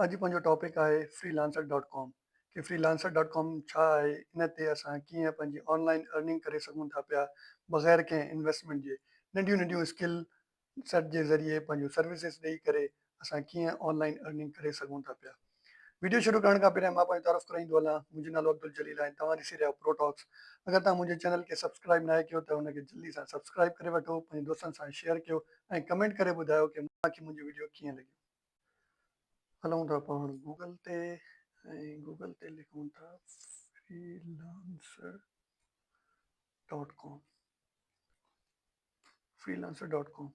اڄ پنهنجو ٽاپڪ آهي فري لانسر ڊاٽ ڪام ڪي فري لانسر ڊاٽ ڪام ڇا آهي ان تي اسان ڪيئن پنهنجي آن لائن ارننگ ڪري سگهون ٿا پيا بغير ڪنهن انويسٽمينٽ جي ننڍيون ننڍيون اسڪل سيٽ جي ذريعي پنهنجون سروسز ڏئي ڪري اسان ڪيئن آن لائن ارننگ ڪري سگهون ٿا پيا. ويڊيو شروع ڪرڻ کان پهريان مان پنهنجو تعارف ڪرائيندو هلان منهنجو نالو عبدالجليل آهي توهان ڏسي رهيا آهيو پرو ٽاڪس اگر توهان منهنجي چينل کي سبسڪرائب ناهي ڪيو ته ان کي جلدي سان سبسڪرائب ڪري وٺو پنهنجي دوستن سان شيئر ڪيو ۽ ڪمينٽ ڪري ٻڌايو ڪي اوهان کي منهنجي ويڊيو ڪيئن لڳيون. هلون ٿا پاڻ گوگل تي ۽ گوگل تي لکون ٿا freelancer dot com freelancer dot com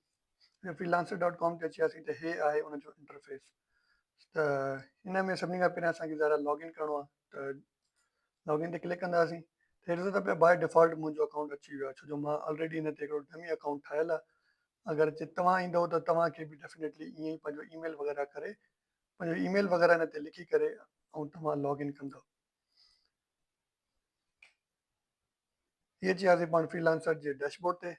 freelancer dot com تي اچي وياسين ته هي آهي ان جو انٽرفيس ته ان ۾ سڀني کان پهريان اسانکي ذرا لاگ ان ڪرڻو آهي ته لاگ ان تي ڪلڪ ڪنداسين ته ڏسو ته پيا باء ڊيفالٽ منهنجو اڪائونٽ اچي ويو آهي ڇو جو مان آلريڊي هن تي هڪڙو ڊمي اڪائونٽ ٺاهيل آهي اگر چي توهان ايندو ته توهان کي به ڊيفينيٽلي ائين ئي پنهنجو اي ميل وغيره ڪري پنهنجو اي ميل وغيره هن تي لکي ڪري ۽ توهان لاگ ان ڪندو. هي اچي وياسين پاڻ فري لانسر جي ڊيش بورڊ تي.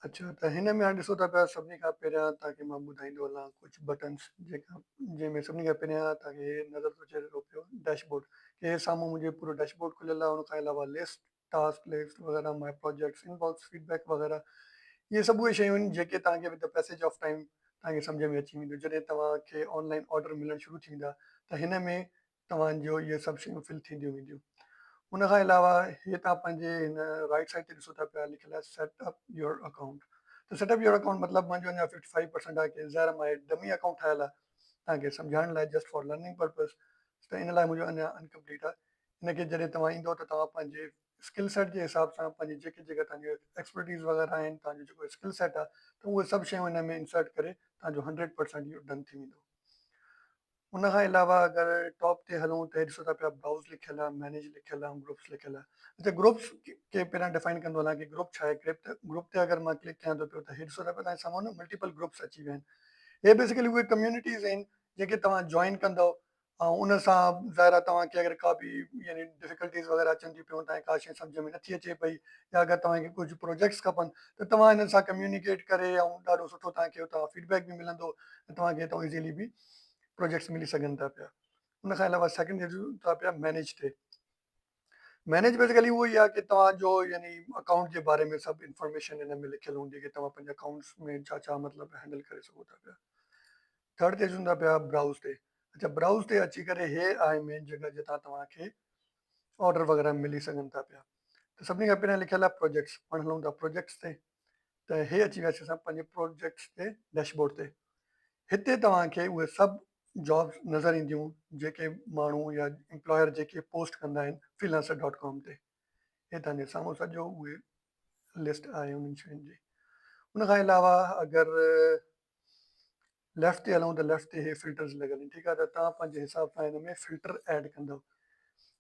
اڇا ته هن ۾ هاڻي ڏسو ٿا پيا سڀني کان پهريان توهان کي مان ٻڌائيندو هلان ڪجهه بٽنس جيڪا جنهن ۾ سڀني کان پهريان توهان کي هي نظر ٿو اچي رهيو پيو ڊيش بورڊ هي سامهون منهنجي پورو ڊيش بورڊ کليل آهي ان کان علاوه لسٽ ٽاسڪ لسٽ وغيره مائي پروجيڪٽس ان باڪس فيڊ بيڪ وغيره اهي سڀ اهي شيون آهن جيڪي توهان کي with the passage of time توهان کي سمجهه ۾ اچي وينديون جڏهن توهان کي آن لائن آرڊر ملڻ شروع ٿي ويندا ته هن ۾ توهان جو اهي سڀ شيون فل ٿينديون وينديون ان کان علاوه هي توهان پنهنجي هن رائٽ سائيڊ تي ڏسو ٿا پيا لکيل آهي سيٽ اپ your account ته سيٽ اپ your account مطلب منهنجو اڃا ففٽي فائيو پرسنٽ آهي ڪي ظاهر مان هي ڊمي اڪائونٽ ٺاهيل آهي توهان کي سمجهائڻ لاء جسٽ فار لرننگ پرپز ته ان لاء منهنجو اڃا انڪمپليٽ آهي ان کي جڏهن توهان ايندو ته توهان پنهنجي اسڪل سيٽ جي حساب سان پنهنجي جيڪي جيڪا توهان جي ايڪسپرٽيز وغيره آهن توهان جو جيڪو اسڪل سيٽ آهي ته اهي سڀ شيون ان ۾ انسرٽ ڪري توهان جو هنڊريڊ پرسنٽ اهو ڊن ٿي ويندو. ان کان علاوه اگر ٽاپ تي هلون ته ڏسو ٿا پيا براؤز لکيل آهي مينيج لکيل آهي گروپس لکيل آهي اچا گروپس کي پهريان ڊفائن ڪندو هلان ڪي گروپ ڇا آهي گروپ ته گروپ تي اگر مان ڪلڪ ڪيان ٿو پيو ته هي ڏسو ٿا پيا تهان سامهون نه ملٽيپل گروپس اچي ويا آهن هي بيسيڪلي اهي ڪميونٽيز آهن جيڪي توهان جوائن ڪندو ۽ ان سان ظاهر آهي توهان کي اگر ڪا به يعني ڊفيڪلٽيز وغيره اچن ٿيون پيون توهان کي ڪا شيء سمجهه ۾ نٿي اچي پئي يا اگر توهان کي ڪجهه پروجيڪٽس کپن ته توهان انهن سان ڪميونيڪيٽ ڪري ۽ ڏاڍو سٺو توهان کي اتان فيڊ بيڪ به ملندو ۽ توهان کي اتان ايزيلي به پروجيڪٽس ملي سگهن ٿا پيا ان کان علاوه سيڪنڊ اچون ٿا پيا مينيج تي مينيج بيسيڪلي اهو ئي آهي ڪي توهان جو يعني اڪائونٽ جي باري ۾ سڀ انفارميشن ان ۾ لکيل هوندي ڪي توهان پنهنجي اڪائونٽس ۾ ڇا ڇا مطلب هينڊل ڪري سگهو ٿا پيا ٿرڊ تي اچون ٿا پيا برائوز تي اچا برائوز تي اچي ڪري هي آهي مين جڳهه جتان توهان کي آرڊر وغيره ملي سگهن ٿا پيا ته سڀني کان پهريان لکيل آهي پروجيڪٽس پاڻ هلون ٿا پروجيڪٽس تي ته هي اچي وياسي اسان پنهنجي پروجيڪٽس تي ڊيش بورڊ تي هتي توهان کي اهي سڀ جابس نظر اينديون جيڪي ماڻهو يا امپلائر جيڪي پوسٽ ڪندا آهن فريلانسر ڊاٽ ڪام تي هي توهان جي سامهون سڄو اهي لسٽ آهي انهن شين جي ان کان علاوه اگر ليفٽ تي هلون ته ليفٽ تي هي فلٽرز لڳل آهن ٺيڪ آهي ته توهان پنهنجي حساب سان هن ۾ فلٽر ايڊ ڪندو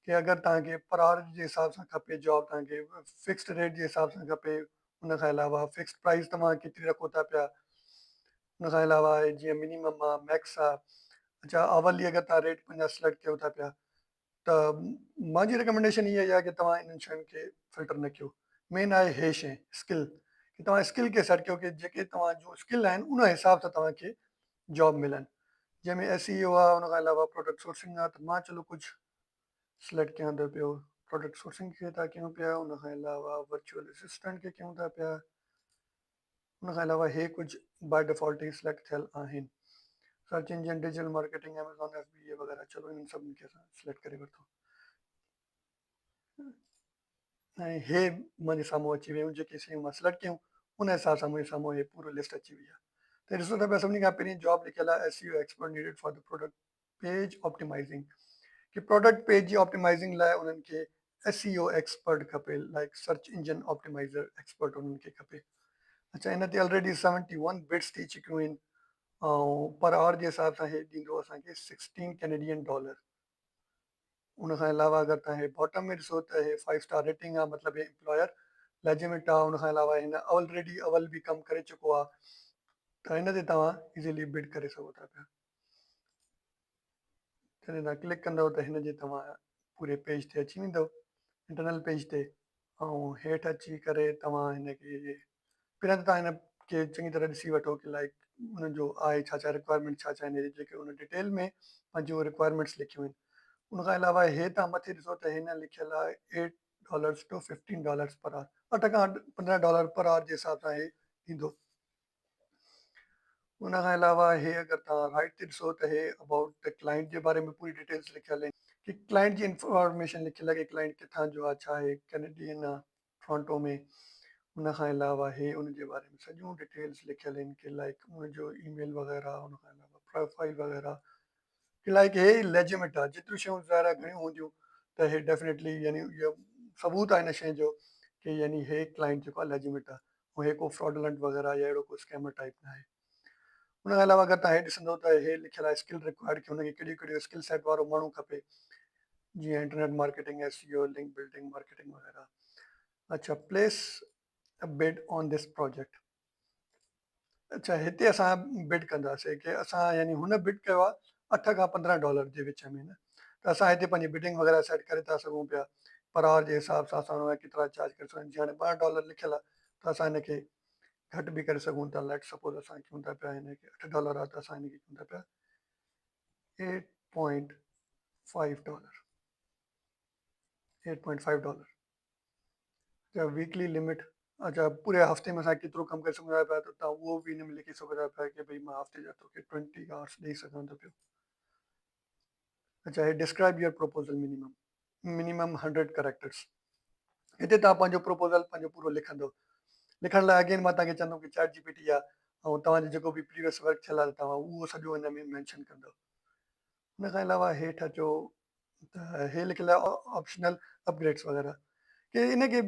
ڪي اگر توهان کي پر آور جي حساب سان کپي جاب توهان کي فڪسڊ ريٽ جي حساب سان کپي ان کان علاوه فڪسڊ پرائز توهان ڪيتري رکو ٿا پيا ان کان علاوه جيئن منيمم آهي ميڪس آهي اچھا اولي اگر توهان ريٽ پنهنجا سليڪٽ ڪيو ٿا پيا ته منهنجي ريڪمينڊيشن اها ئي آهي ڪي توهان انهن شين کي فلٽر نه ڪيو مين آهي هي شي اسڪل ڪي توهان اسڪل کي سيٽ ڪيو ڪي جيڪي توهان جون اسڪل آهن ان حساب سان توهان کي جاب ملن جنهن ۾ ايس اي او آهي ان کان علاوه پروڊڪٽ سورسنگ آهي ته مان چلو ڪجهه سليڪٽ ڪيان ٿو پيو پروڊڪٽ سورسنگ کي ٿا ڪيون پيا ان کان علاوه ورچوئل اسسٽنٽ کي ڪيون ٿا پيا ان کان علاوه هي ڪجهه باء ڊيفالٽ ئي سليڪٽ ٿيل آهن search engine digital marketing Amazon F B A وغيره چلو انهن سڀني کي اسان سليڪٽ ڪري ورتو ۽ هي منهنجي سامهون اچي ويون جيڪي شيون مان سليڪٽ ڪيون ان حساب سان منهنجي سامهون هي پورو لسٽ اچي وئي آهي ته ڏسو ته پيا سڀني کان پهرين جاب لکيل آهي S E O expert needed for the product page optimizing K product page جي آپٽيمائزنگ لاء انهن کي ايس اي او ايڪسپرٽ کپي like search engine optimizer expert انهن کي کپي اچھا ان تي آلريڊي 71 بٽس ٿي چڪيون آهن ۽ پر آور جي حساب سان هي ڏيندو اسان کي 16 ڪينيڊين ڊالر ان کان علاوه اگر تان هي باٽم ۾ ڏسو ته هي 5 اسٽار ريٽنگ آهي مطلب هي امپلائر ليجيميٽ آهي ان کان علاوه هن آلريڊي اول به ڪم ڪري چڪو آهي ته هن تي توهان ايزيلي بڊ ڪري سگهو ٿا پيا جڏهن توهان ڪلڪ ڪندو ته هن جي توهان پوري پيج تي اچي ويندو انٽرنل پيج تي ۽ هيٺ اچي ڪري توهان هن کي پهريان ته توهان هن کي چڱي طرح ڏسي وٺو ڪي لائڪ انهن جو آهي ڇا ڇا رڪوائرمينٽ ڇا ڇا آهن هي جيڪي ان ڊيٽيل ۾ پنهنجون رڪوائرمينٽس لکيون آهن. ان کان علاوه هي توهان مٿي ڏسو ته هن لکيل آهي eight dollars to fifteen dollars per hour, اٺ کان پندرهن ڊالر پر آور جي حساب سان هي ٿيندو. ان کان علاوه هي اگر توهان رائٽ تي ڏسو ته هي ابائوٽ the client جي باري ۾ پوري ڊيٽيلس لکيل آهن ڪي ڪلائنٽ جي انفارميشن لکيل آهي ڪي ڪلائنٽ ڪٿان جو آهي ڇا آهي ڪينيڊين آهي ٽورانٽو ۾. ان کان علاوه هي ان جي باري ۾ سڄيون ڊيٽيلس لکيل آهن ڪي لائڪ ان جو اي ميل وغيره ان کان علاوه پروفائل وغيره ڪي لائڪ هي ليجيميٽ آهي جيتريون شيون ظاهر آهي گهڻيون هونديون ته هي ڊيفنيٽلي يعني اهو ثبوت آهي ان شيء جو ڪي يعني هي ڪلائنٽ جيڪو آهي ليجيميٽ آهي ۽ هي ڪو فراڊلنٽ وغيره يا اهڙو ڪو اسڪيمر ٽائيپ ناهي. ان کان علاوه اگر توهان هي ڏسندو ته هي لکيل آهي اسڪل رڪوائرڊ ڪي هن کي ڪهڙيون ڪهڙيون اسڪل سيٽ وارو ماڻهو کپي جيئن internet marketing, S E O, link building, marketing وغيره. اڇا place a bid on this project. اڇا هتي اسان بڊ ڪنداسي ڪي اسان يعني هن بڊ ڪيو آهي اٺ کان پندرهن ڊالر جي وچ ۾ نه ته اسان هتي پنهنجي بڊنگ وغيره سيٽ ڪري ٿا سگهون پيا پر آور جي حساب سان اسان ان ڪيترا چارج ڪري سگهون جي هاڻي ٻارهن ڊالر لکيل آهي ته اسان هن کي گهٽ به ڪري سگهون ٿا. ليٽ سپوز اسان ڪيون ٿا پيا هن کي اٺ ڊالر آهي ته اسان هن کي ڪيون ٿا پيا eight point five dollar, eight point five dollar. اڇا ويڪلي لمٽ، اڇا پوري هفتي ۾ اسان ڪيترو ڪم ڪري سگهون ٿا پيا ته توهان اهو به هن ۾ لکي سگهو ٿا پيا ڪي ڀئي مان هفتي جا توکي ٽوئنٽي آورس ڏئي سگهان ٿو پيو. اڇا هي describe your proposal minimum, minimum hundred characters. هتي توهان پنهنجو پروپوزل پنهنجو پورو لکندو. لکڻ لاء اگين مان توهان کي چوندم ڪي چيٽ جي پي ٽي آهي ۽ توهان جو جيڪو به پريويس ورڪ ٿيل آهي توهان اهو سڄو هن ۾ مينشن ڪندو. ان کان علاوه هيٺ اچو ته هي لکيل آهي آپشنل اپگريڊس وغيره ڪي ان کي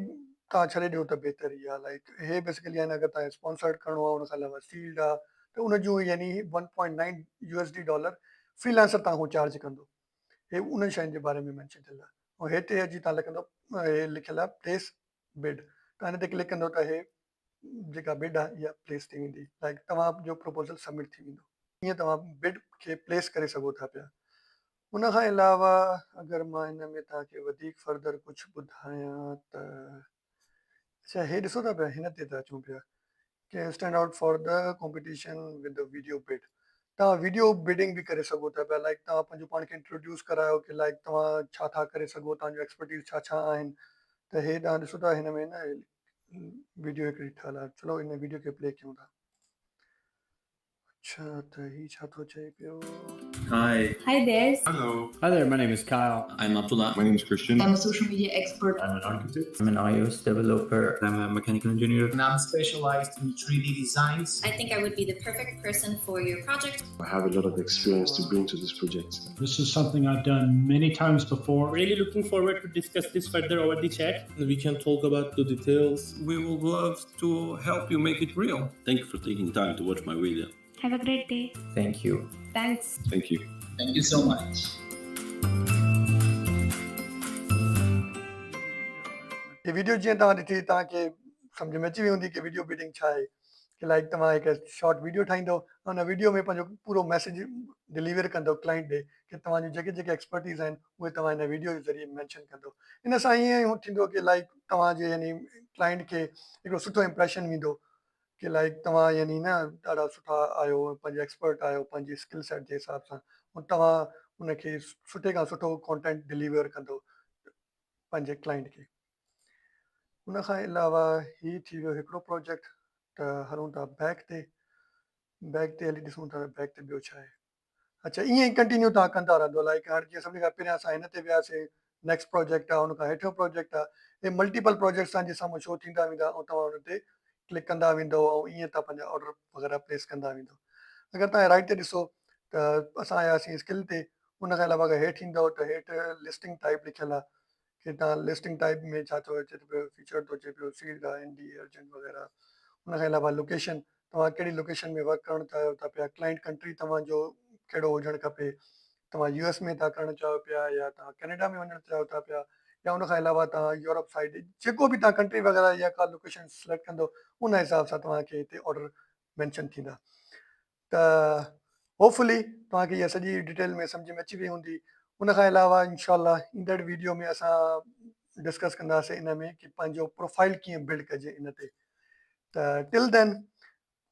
توهان ڇڏي ڏيو ته بهتر ئي آهي. لائڪ هي بيسڪلي آهن اگر توهان اسپانسرڊ ڪرڻو آهي ان کان علاوه سيلڊ آهي ته ان جون يعني one point nine U S D dollar freelancer توهان کان چارج ڪندو. هي انهن شين جي باري ۾ مينشن ٿيل آهي ۽ هتي اچي توهان لکندو هي لکيل آهي پليس بڊ، توهان هن تي ڪلڪ ڪندو ته هي جيڪا بڊ آهي اها پليس ٿي ويندي، لائڪ توهان جو پروپوزل سبمٽ ٿي ويندو. ائين توهان بڊ کي پليس ڪري سگهو ٿا پيا. ان کان علاوه اگر مان هن ۾ توهان کي وڌيڪ فردر ڪجهه ٻڌايان ته اڇا هي ڏسو ٿا پيا هن تي ٿا اچون پيا ڪي stand out for the competition with the video bid. توهان ويڊيو بڊنگ به ڪري سگهو ٿا پيا، لائڪ توهان پنهنجو پاڻ کي انٽروڊيوس ڪرايو ڪي لائڪ توهان ڇا ٿا ڪري سگهو، توهان جو ايڪسپرٽيز ڇا ڇا آهن. ته هي توهان ڏسو ٿا هن ۾ نه ويڊيو هڪڙي ٺهيل آهي، چلو ان ويڊيو کي پلي ڪيون ٿا. اڇا ته هي ڇا ٿو چئي پيو؟ Hi. Hi there. Hello. Hi there, my name is Kyle. I'm Abdullah. My name is Christian. I'm a social media expert. I'm an architect. I'm an iOS developer. I'm a mechanical engineer. And I'm specialized in 3D designs. I think I would be the perfect person for your project. I have a lot of experience to bring to this project. This is something I've done many times before. Really looking forward to discuss this further over the chat. We can talk about the details. We would love to help you make it real. Thank you for taking time to watch my video. Have a great day. Thank you. Thanks. Thank you. Thank you so much. He video جيئن توهان ڏٺي توهان کي سمجهه ۾ اچي وئي هوندي ڪي video bidding ڇا آهي. ڪي لائڪ توهان هڪ شارٽ ويڊيو ٺاهيندو ۽ ان ويڊيو ۾ پنهنجو پورو ميسيج ڊليور ڪندو ڪلائنٽ ڏي ڪي توهان جون جيڪي جيڪي ايڪسپرٽيز آهن اهي توهان ان ويڊيو جي ذريعي مينشن ڪندو. ان سان ائين ٿيندو ڪي لائڪ توهان جي يعني ڪلائنٽ کي هڪڙو سٺو امپريشن ويندو ڪي لائڪ توهان يعني نه ڏاڍا سٺا آهيو پنهنجي ايڪسپرٽ آهيو پنهنجي اسڪل سيٽ جي حساب سان ۽ توهان ان کي سٺي کان سٺو ڪانٽينٽ ڊليور ڪندو پنهنجي ڪلائنٽ کي. ان کان علاوه هي ٿي ويو هڪڙو پروجيڪٽ ته هلون ٿا بيڪ تي، بيڪ تي هلي ڏسون ٿا بيڪ تي ٻيو ڇا آهي. اڇا ائين ئي ڪنٽينيو توهان ڪندا رهندو لائڪ هاڻي جيئن سڀني کان پهريان اسان هن تي وياسي نيڪسٽ پروجيڪٽ آهي ان کان هيٺيون پروجيڪٽ آهي هي ملٽيپل پروجيڪٽس توهان جي سامهون شو ٿيندا ويندا ۽ توهان ان تي ڪلڪ ڪندا ويندو ۽ ائين توهان پنهنجا آرڊر وغيره پليس ڪندا ويندو. اگر توهان رائٽ تي ڏسو ته اسان آياسين اسڪل تي، ان کان علاوه اگر هيٺ ايندو ته هيٺ لسٽنگ ٽائپ لکيل آهي ڪي توهان لسٽنگ ٽائپ ۾ ڇا ٿو اچي پيو، فيچر ٿو اچي پيو، سيلڊ آهي، اين ڊي اي، ارجنٽ وغيره. ان کان علاوه لوڪيشن توهان ڪهڙي لوڪيشن ۾ ورڪ ڪرڻ چاهيو ٿا پيا، ڪلائنٽ ڪنٽري توهان جو ڪهڙو هجڻ کپي، توهان يو ايس ۾ ٿا ڪرڻ چاهيو پيا يا توهان ڪينيڊا ۾ وڃڻ چاهيو ٿا پيا يا ان کان علاوه توهان يورپ سائيڊ جيڪو به توهان ڪنٽري وغيره يا ڪا لوڪيشن سليڪٽ ڪندو ان حساب سان توهان کي هتي آرڊر مينشن ٿيندا. ته هوپ فلي توهان کي اها سڄي ڊيٽيل ۾ سمجهه ۾ اچي وئي هوندي. ان کان علاوه انشاء الله ايندڙ ويڊيو ۾ اسان ڊسڪس ڪنداسين ان ۾ ڪي پنهنجو پروفائل ڪيئن بلڊ ڪجي ان تي. ته ٽل دين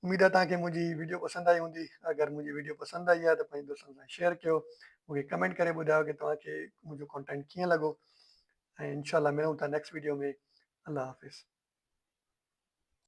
اميد آهي توهان کي منهنجي ويڊيو پسند آئي هوندي. اگر منهنجي ويڊيو پسند آئي آهي ته پنهنجي دوستن سان شيئر ڪيو، مون کي ڪمينٽ ڪري ٻڌايو ڪي توهان کي منهنجو ڪانٽينٽ ڪيئن لڳو ۽ انشاء الله ملون ٿا نيڪسٽ ويڊيو ۾. الله حافظ.